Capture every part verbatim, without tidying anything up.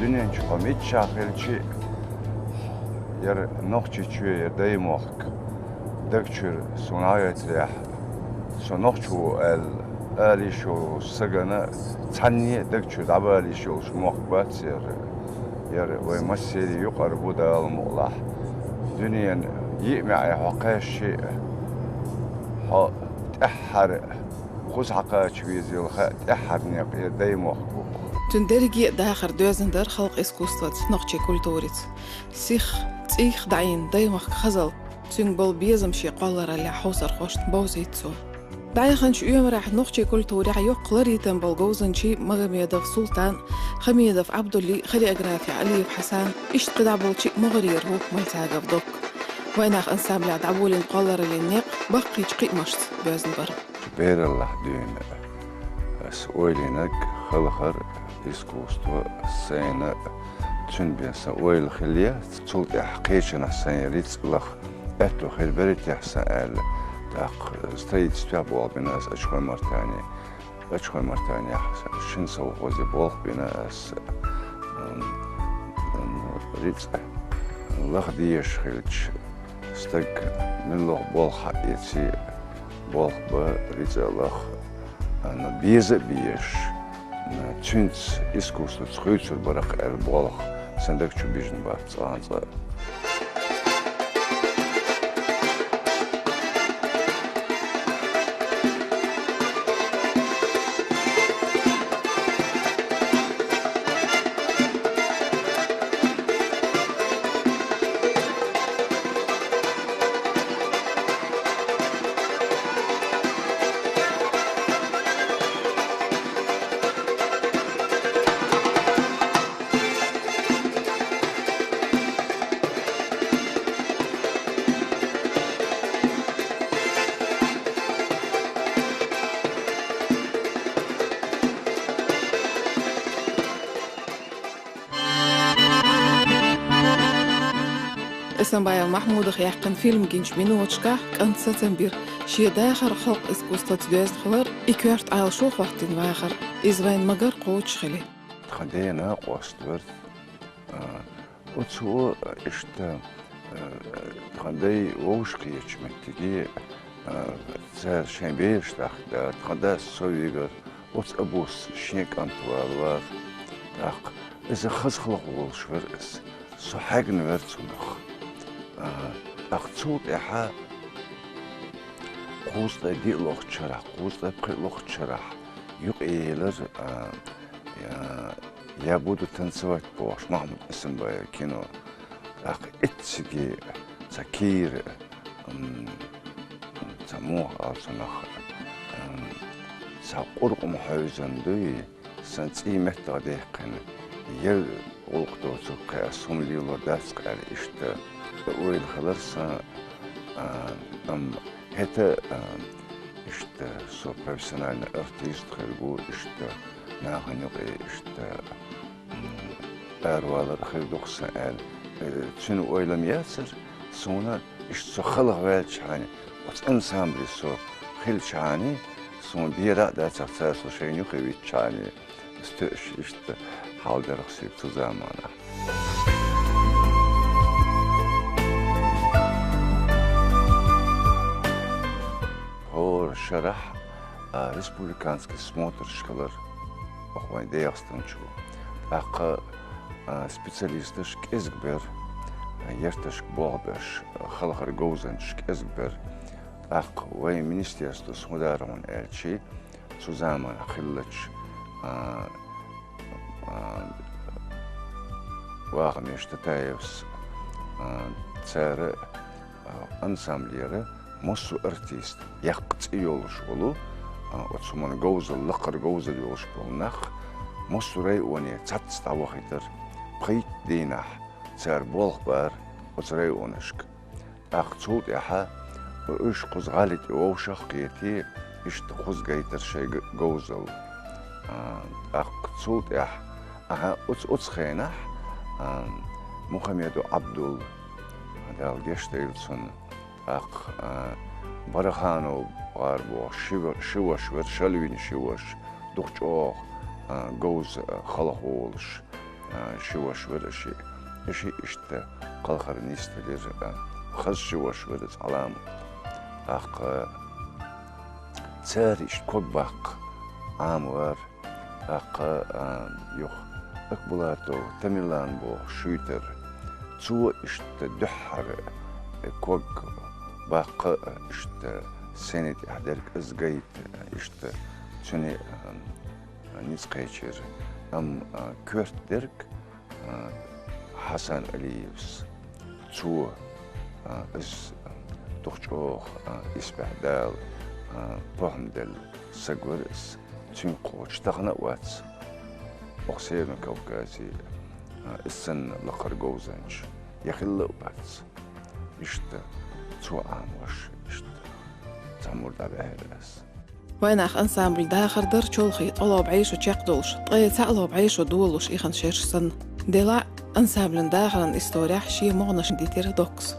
Ненчу хьо миччахь хилчи, яра Нохчийчоь, яра Даймохк даг чуьра суна Ӏоэцарехь, со нохчо ву аьлла, ала йиш йолу сагана цхьанне а даг чуьра дӀабала йиш йолуш мохк бац яра. Яра вай массерийн юкъара бу Дала мукъалахь. Дуьненан йиъ маьӀе хьо кхаьччи, хьо тӀаьххьара кхуза хьакхача везийла хаьа тӀаьххьара некъ яра Даймохк бу. Цуьнан дерриге а дахар доьзна дара халкъан искусствоца, нохчийн культурица. Сих, цӀийх дӀаийна Даймохк хазалла, цуьнга болу безам шен кхоллараллехь хьовсархошна бовзийта цо. ДӀаяханчу оьмарехь нохчийн культурехь йоккха ларъятам болу говзанчий Магомедов Султан, Хамидов Абдулли, хореографи Алиев Хьасан, иштта кхидӀа болчу могӀарера ву Мальцагов Докка. «Вайнах» ансамблехь дӀаболийна кхоллараллин некъ баккхийчу кхиамашца боьзна бара. Бераллахь дуьйна ас ойлийнарг, халхар, искусство, сцена, цуьнан бен сан ойла хилла яц. Цул тӀаьхьа кхечанхьа сайн рицкъ лаха аьтто хир бара техьа сан аьлла, тӀаккха строительствехь болх бина ас Ачхой-Мартане. Ачхой-Мартанехь шина совхозе болх бина ас, м, м, рицкъ лаха дезаш хилча, стаг муьлхха болх хьаэций, болх бан, рицкъ а лаха, м, беза а безаш, м, цуьнца искусствоца хуьйцур бара-кх аьлла болх сан даг чу бижина бац цкъа а цкъа а. Эсамбаев Махьмудах яьккхина фильм гинчу миноташкахь кӀант сацам бира шен дахар, халкъан искусствоца доьзна хилар, и коьрта Ӏалашо хӀоттийна вахар. Иза вайна магар кхочуш хили. Тхан ден накъост вара. А, оцо, иштта, а, тхан дай вовшахкхетачу меттиге, а, цара шайн бераш дахкадаьлла, тхан дас со вигара, оцу Абус шен кӀант вала вара. ТӀаккха иза хаза хала гӀолаш вара иза. Со хьегна вара цунах. А, тӀаккха цул тӀаьхьа кхузткъе диъ лохучу шарахь, кхузткъе пхиъ лохучу шарахь юкъаелира, а, я, «Я буду танцевать» бохуш, Махьмуд Эсамбаев кино. ТӀаккха эцциге цхьа кийра, м, цхьа муха ала цунах, м, цхьа къуркъам хьевзина дуй, сан цӀий меттах даьккхина, я гӀуллакх доцург кхин ас хӀума лелор дац-кх аьлла иштта ойла хилар сан, а, амма хӀета, а, иштта со профессиональный артист хир ву, иштта нахана юкъе иштта, м, аравалар хир ду-кх сан аьлла, э, цуьнан ойла-м яцара, суна иштта со халхаваьллачхьана, оцу ансамбле со хилчхьана, суна бер а дацара цара со шайна юххе витчхьана. Ас тоьаш иштта хьал дара-кх соьга цу заманахь. ХӀора шарахь, а, республиканский смотраш хилар оха вайн ДегӀастан чу. ТӀаккха, а, специалисташ кӀезиг бара, а, ярташка болх беш, а, халхара говзанчаш кӀезиг бара. ТӀаккха вайн министерствос хӀун дара хьуна аьлчи, цу заманахь хиллачу, а, а, вахамеша Татаевс, а, цара, а, ансамблера массо а артист, яккха цӀе йолуш волу, а, оцу хӀуманна говзалла, лакхара говзалла йолуш болу нах массо а районе цхьацца дӀавахийтара, пхийтта дийнахь цара болх бара оцу районашка. ТӀаккха цул тӀаьхьа уьш кхуза гӀали тӀе вовшах а кхетий, иштта кхуза гайтара шайн г-, говзалла. А, тӀаккха цул тӀаьхьа, аха, оцу, оцу хенахь, а, Мухаммедов Ӏабдул, Дала гечдойла цунна, тӀаккха, а, Бараханов гӀар бохуш, ши ва-, ши ваша вара, Шалвин ши ваша, дукха чӀогӀа, а, говза, а, халхаволуш. А, ши воша вар ши. Ши иштта кхалхар нисделира, а, хаза ши воша вар из Ӏаламат. ТӀаккха цара иштта ког баккха Ӏамавар. ТӀаккха, а, юха Акбулатов Тамерлан боху шуьйтар. Цо иштта дуьххьара, э, ког баккха, иштта сени тӀехь дерг из гайта, иштта цуьнан, а, ницкъ кхечира. Амма, а, коьрта дерг, а, Хьасан Алиевс. Цо, а, из дукха чӀогӀа, а, исбаьхьа Дала, а, похӀма делла саг вар из. Цуьнга кхочуш тахана а вац. Оха Северный Кавказе, а, из санна лакхара говзанча я хилла а вац. Иштта цо Ӏамош, иштта цхьа мур дӀабаьхьира ас. «Вайнах» ансамбль дахар дара чолхе ткъе лоба Ӏеша чекхдолуш, ткъе цхьаъ лоба Ӏеша долалуш и хан шераш санна. Делахь а, ансамбльан дахаран исторехь шен могӀанаш дитира Доккас.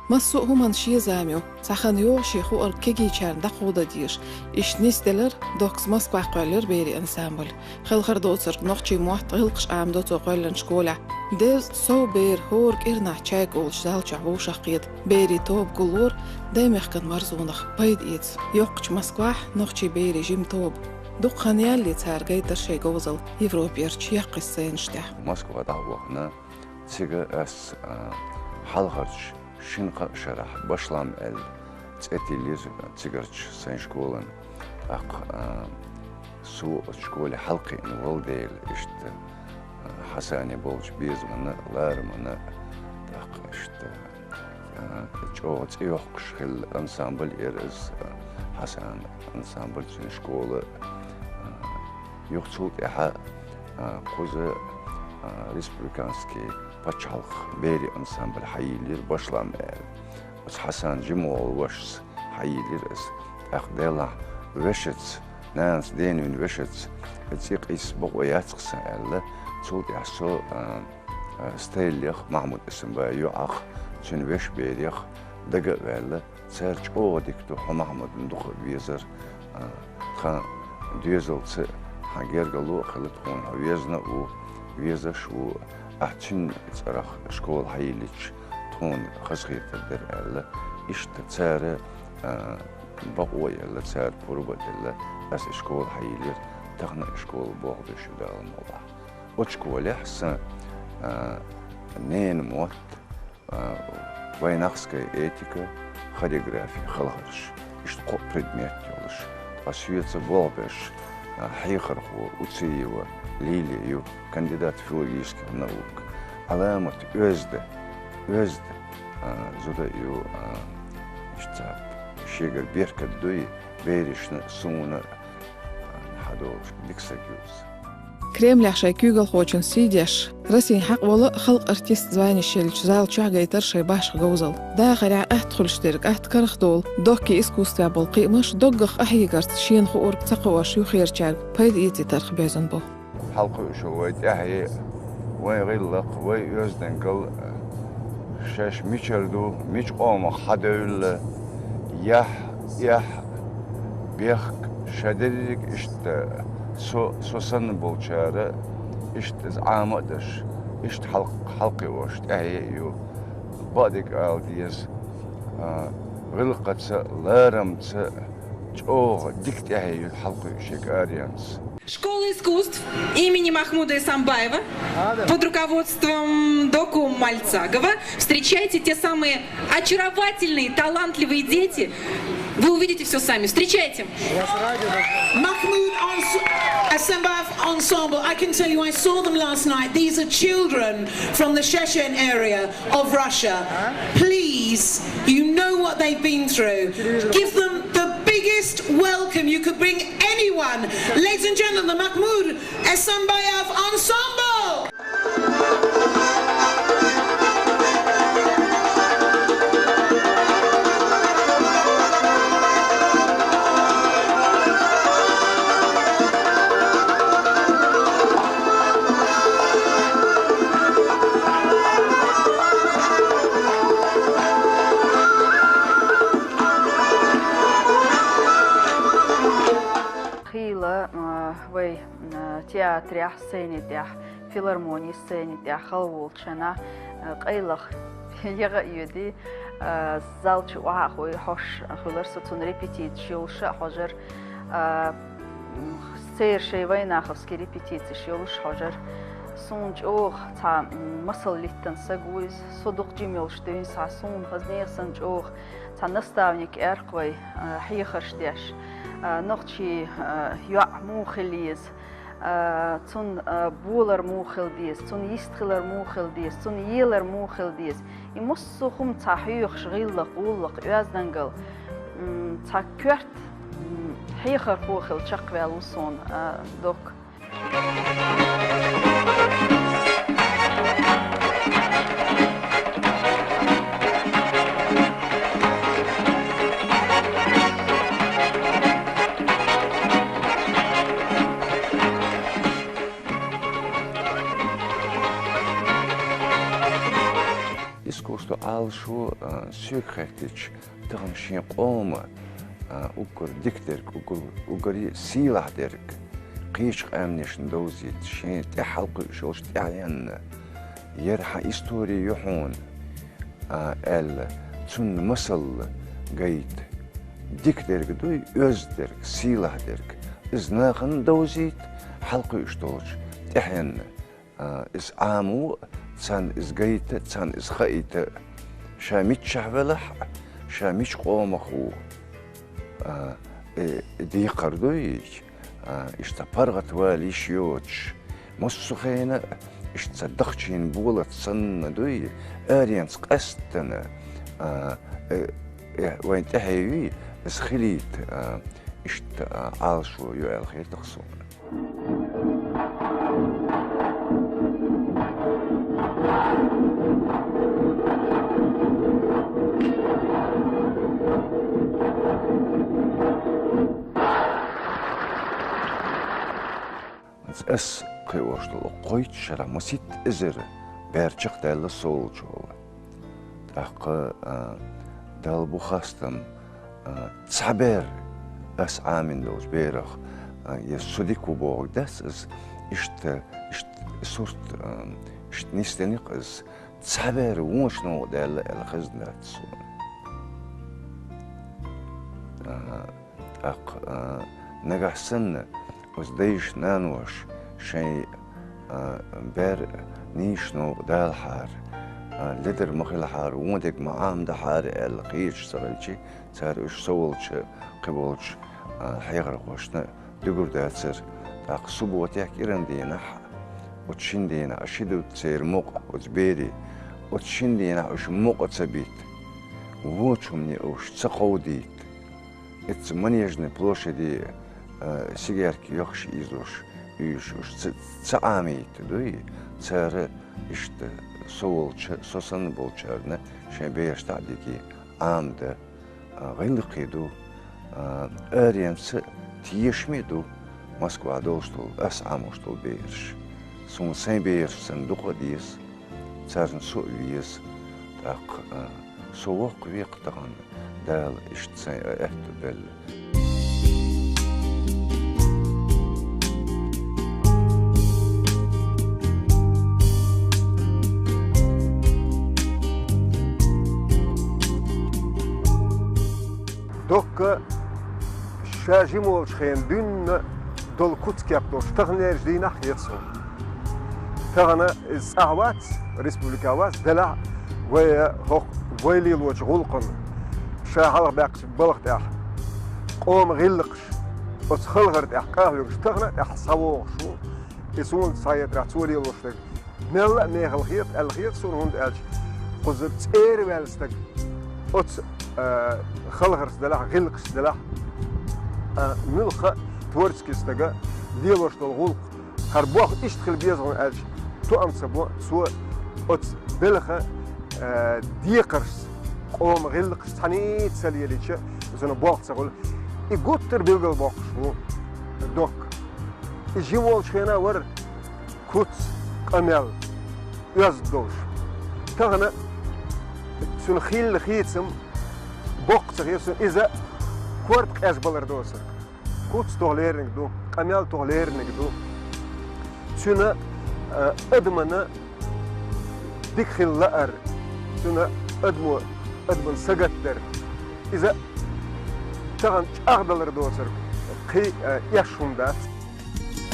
Массо а хӀуманна шен зама ю, цхьа хан йогӀу шен хуур кегийчарна дӀакховдан дезаш. Иштта нисделира Доккас Москвахь кхоьллира берийн ансамбль. Хелхар доцург нохчийн мотт, гӀиллакхаш Ӏамадо цо кхоьллинчу школехь. Деза, сов бер хӀора кӀирнахь чайга олуш зал чохь вовшах кхета. Берийн тоба гуллора даймехкан марзонах пайда эца. Йоккхачу Москвахь нохчийн берийн жима тоба. Дукха хан ялале цара гайтара шайн говзалла Европерчу яккхий сценаш тӀехь. Москва дӀа а вахана, цига ас, а, хьалхарчу шина-кхаа шарахь «Башлам» аьлла цӀе тиллира цигарчу сайн школан. ТӀаккха, а, со оцу школе хьалакхиъна вала дела, иштта, а, Хьасане болчу безамана, ларамана, тӀаккха иштта, а, чӀогӀа цӀе йоккхуш хилла ансамбль яра иза, а, Хьасанан ансамбль, цуьнан школа, а, Юха цул тӀаьхьа, а, кхуза, а, республиканский пачхьалкхан берийн ансамбль хьайиллира «Башлам» аьлла. Оцу Хьасанан жимолла вашас хьайиллира аса. ТӀаккха делахь вешаца, нанас денвина вешаца, цӀе къийса бакъо яц-кх сан аьлла. Цул тӀаьхьа со, а, а, Стайлех Махьмуд Эсамбай йоӀах, цуьнан вешан берех дага а ваьлла. Цара чӀогӀа дика ду, хьо Махьмудна дукха а везара, а, тхан доьзалца хьан гергарло а хилла, тхуна хьо везна а ву, везаш а ву, ахь цуьнан цӀарах школа хьайиллича, тхуна хазахетар дара аьлла. Иштта цара, а, бакъо а елла, цара пурба а делла, аса и школа хьайиллира, тахана и школа болх беш ю, Дала мукъалахь. Оцу школехь сан, а, ненан мотт, а, вайнахская этика, хореография, хелхарш. Иштта кхо предмет йолуш. Ткъа соьца болх беш, а, хьехархо Уциева Лилия ю, кандидат филологических наук. Ӏаламат Оьзда, Оьзда, а, зуда ю, а, иштта шегара беркат дуй, берашна, суна, а, хьадолуш дика саг ю иза. Кремлехь шайн куьйгалхочун сий деш, Россин хьакъ волу халкъан артист званеш еллачу зала чохь гайтара шайн башха говзалла. Дахарехь атта хуьлуш дерг атта карахдолу, доккхий искусствехь болу кхиамаш доггах къахьегарца шена хуург ца кхоош юххерчаьрга пайда эцийтарх боьзна бу. Хьалакхуьуш вай тӀаьхье, вайн гӀиллакх, вай оьздангалла, шаьш мичара ду, мича къомах хьадевлла, яхь, эхь, бехк, ша дерриг иштта, со, со санна болчара, иштта иза Ӏама а деш, иштта хьалкх-, хьалакхиош тӀаьхье а ю. Бакъдерг ала деза, а, гӀиллакхаца, ларамца, чӀогӀа дика тӀаьхье ю хьалакхуьуш ерг аренца. Школа искусств имени Махмуда Эсамбаева под руководством Доку Мальцагова. Встречайте, те самые очаровательные, талантливые дети. Вы увидите все сами. Встречайте. Mahmoud Ans-, Asambayev Ensemble. I can tell you, I saw them last night. These are children from the Sheshen area of Russia. Please, you know what they've been through. Give them the biggest welcome you could bring anyone. Ladies and gentlemen, the Mahmoud Esambayev Ensemble. Ла, а, вай, а, театрехь сцени тӀехь, филармони сцени тӀехь хала волчу хенахь, а, къайлаха яха а йоьдий, а, зал чу охьа а хой, хьош хуьлура со, цунна репетицеш йолуш а хьожура, а, м, церан шайн вайнаховски репетицеш йолуш а хьожура. Суна чӀогӀа цхьа, м, масал литтина саг ву иза, со дукха жима йолуш дуьйна схьа, суна хаза нехан санна чӀогӀа цхьа наставник аьлла-кх вай, а, хьехарш деш, а, нохчий, а, йоӀ муха хила еза, а, цунна, а, болар муха хила деза, цунна йист хилар муха хила деза, цунна елар муха хила деза. И массо а хӀума цхьа хьоьхуш, гӀиллакх, гӀуллакх, оьздангалла, м, цхьа коьрта, м, хьехархо хилла чекхваьлла ву суна, а, Докка. Искусство Ӏалашо, а, соьга хаьттича, тахана шен къоман, а, уггар дика дерг, уггар, уггаре сийлахь дерг, кхечу къаьмнашна довзийта, шен тӀаьхьа хьалакхуьуш йолчу тӀаьхьенна, яра хьан истори ю хьуна, а, аьлла, цунна масалла гайта. Дика дерг дуй, оьзда дерг, сийлахь дерг. Иза нахана довзийта, хьалакхуьуш долчу тӀаьхьенна. А, иза Ӏамо а, царна иза гайта а, царна иза хаийта а, ша миччахь велахь а, ша мичу къомах ву, а, э, декхар дуй, а, иштта паргӀат вала йиш йоцуш, массо а хенахь а иштта цхьа дахчийна болат санна дуй, аренца къаьсттана, а, э, э, вайн тӀаьхье юй, иза хилийта, а, иштта, а, Ӏалашо ю аьлла хетара суна. Ас кхиош долу кхойтта шарахь маситта эзар бер чекхдаьлла со волчохь. ТӀаккха, а, Далла бу хастам, а, цхьа бер ас Ӏамийна долчу берах, а, я со дика ву бохург дац ас, иштта, иштта сурт, а, иштта нисдинарг ас, цхьа бер вонаш новкъа даьлла аьлла хезна дац суна. А, ТӀаккха, а, нагахь санна, оцу дайша-наноша шайн, а, бер нийса новкъа далахьара, а, ледар ма хилахьара, вон дерг ма Ӏамадахьара аьлла кхеташ ца хилча, цара уьш со волчу кхиболчу, а, хьехархошна дуьгур дацара. ТӀаккха субботехь кӀиран дийнахь, оцу шина дийнахь ши ду церан мукъа оцу берийн, оцу шина дийнахь уьш мукъа ца битта, вочу хӀумане уьш ца кховдийта. Эцца Манежный площаде, а, сигарки йохуш ийзош, уьш, уьш ца, ца Ӏамийта дуй, цара иштта со волча, со санна болчарна шайн бераш дӀа а дигий, Ӏамадан, а, гӀиллакхе ду, а, аренца тешаме ду Москвахь долуш долу, ас Ӏамош долу бераш. Суна сайн бераш санна дукха а деза. Царна со а веза, тӀаккха, а, со воккхаве-кх тахана, Дала иштта сайн а аьтту белла. Докка ша жима волчу хенахь дуьйна долу куц-кеп долуш таханлерчу дийнахь хета суна. Тахана иза цӀахь вац, республика вац, делахь а вай хӀокху вай лелочу гӀуллакхана, ша хьалха баьккхича балха тӀехь, къоман гӀиллакхаш, оцу халхар тӀехь къахьоьгуш тахана а тӀехь схьавогӀуш ву. И суна схьахетарехь цо лелош дерг мелла а мехала хета аьлла хета суна, хӀунда аьлча кхузара цӀера ваьлла стаг, оцу, а, халхарца делахь, гӀиллакхашца делахь, а, муьлхха а творческий стага лелош долу гӀуллакх, хӀара болх иштта хила беза хьуна аьлча, тоам ца бо, цо оцу белхан, а, декхаршца, къоман гӀиллакхашца цхьаьний ца лелийча, цуьнан болх ца хуьлу. И гуттар билгалбоккхуш ву Докка. И жима волчу хенахь вара куц, къамел, оьзда долуш. Тахана цуьнан хилла хийцам боккха ца хета суна, иза корта къежбалар доцург. Куц тохалерниг ду, къамел тохалерниг ду. Цуьнан, э, адамана дика хила лаар, цуьнан адамо, адаман сагатдар. Иза тахана чӀагӀдалар доцург кхин, э, эш хӀума дац.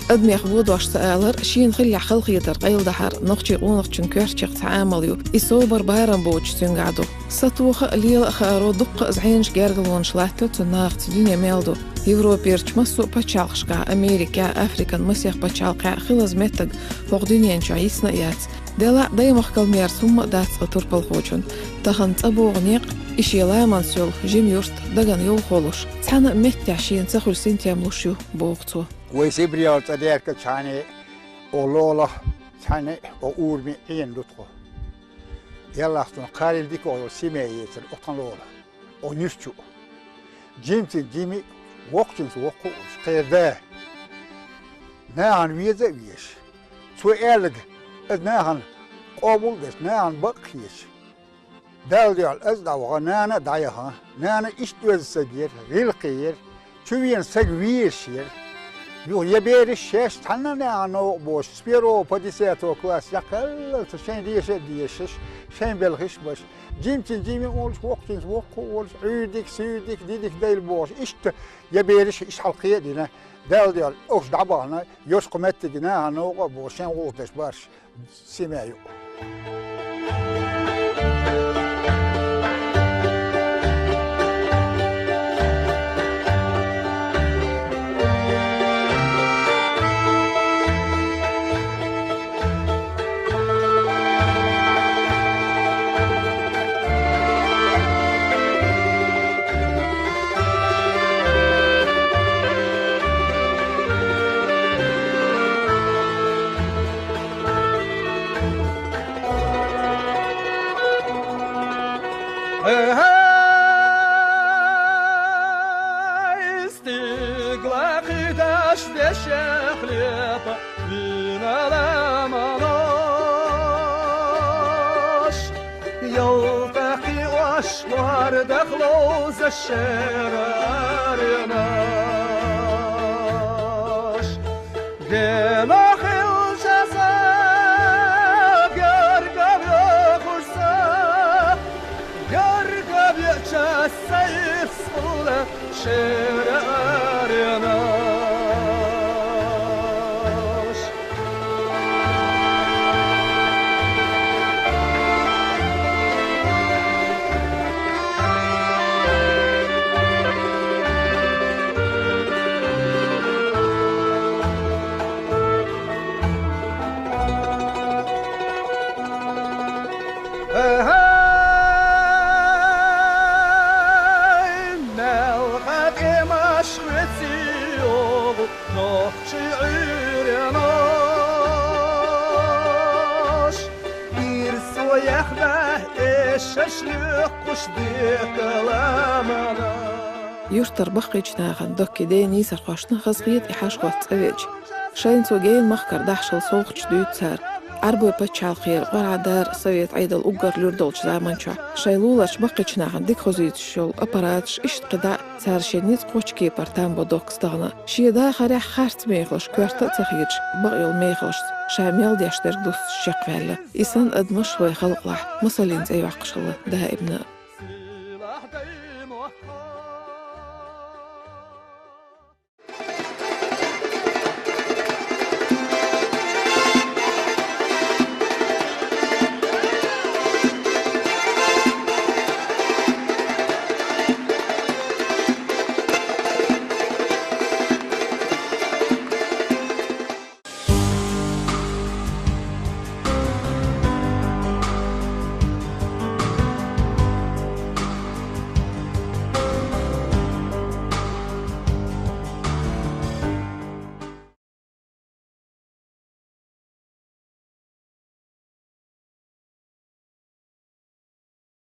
Адамех водош ца алар, шена хиллехь халахетар къайладахьар нохчийн къонахчун коьртачех цхьа Ӏамал ю. И собар барам боцуш цуьнгахь ду. Сатоха а, лела а хааро дуккха а зӀенаш, гергарлонаш латтайо цу нахаца, дуьне мел ду. Европерчу массо а пачхьалкхашкахь, Америкехь, Африкан масех пачхьалкхехь хилаза меттиг хӀокху дуьнен чохь йисна а яц. Делахь а даймахкал мерза хӀумма а дац цкъа турпалхочун. Тахана цӀа богӀу некъ, и шен ламанца йолу жима юрт дагана йовхо луш, цхьана а меттехь шена ца хуьлу синтем луш ю, боху цо. Вай Сибрел цӀа деркачхьане, о лолахь, цхьаьна о ураме Ӏена ду тхо. Деллахь цунах кхарил дика йолу семья ецара оцхьана лолахь, о нуьрчу. Жимцин жима, воккхачуьнца воккха а волуш, кхерда. Нахана веза а везаш. Цо аьлларг, аса нахана къобал а деш, нахана бакъ а хеташ. Далла дуьхьал аса дӀавахана, нана а дӀаяхана. Нана иштта оьзда саг яра, гӀиллакхе яра, чу вена саг везаш яра. Юха я бераш шаьш цхьанна а нахана новкъа боцуш, с первого по десятого класс, яккхаллалца шайн деша а дешаш, шайн белхаш а беш. Жимцин жима а волуш, воккхачуьнца воккха а волуш, Ӏуьйдика, суьйдика, дидика дайла бохуш, иштта я бераш иштта хьалакхе а дина. Далла дуьхьал, уьш дӀабахана, йоьшкъа меттиге нахана новкъа а боцуш, шайн гӀуллакх деш барш. Семья ю. Стигла кхидаш вешех лепа вина ламанош. Ялта кхиош вардах ловза шера аренаш. Дена хилча са, гергам йохуш са, гергам йоьча са ирс хула шера аренаш. Мел хатӀемаш хуьций йогӀу нохчий Ӏуьйренаш. Ирсо яхна эшаш лоькхуш декаламана. Юьртара баккхийчу нахана Докки Дени нийсархошна хазахета и хьашт-хӀотта цӀа веача. Шайна цо генна махкара дахьашал совгӀаташ дуьйцу цара. Ӏарбой пачхьалкхера къоръа дара совет Ӏедал уггар луьра долчу заман чохь. Шайн луларчу баккхийчу нахана дика хозуьйтуш йолу аппараташ, иштта кхидӀа а, цара шен ницкъ кхочу кепара там бо Доккас тахана. Шен дахарехь харц мехалаш коьрта а ца хеташ, бакъйолу мехалашца ша мел деш дерг дуссуш чекхваьлла. И санна адамаш вай халкъалахь масаллин цӀе йоккхуш хилла даимна а.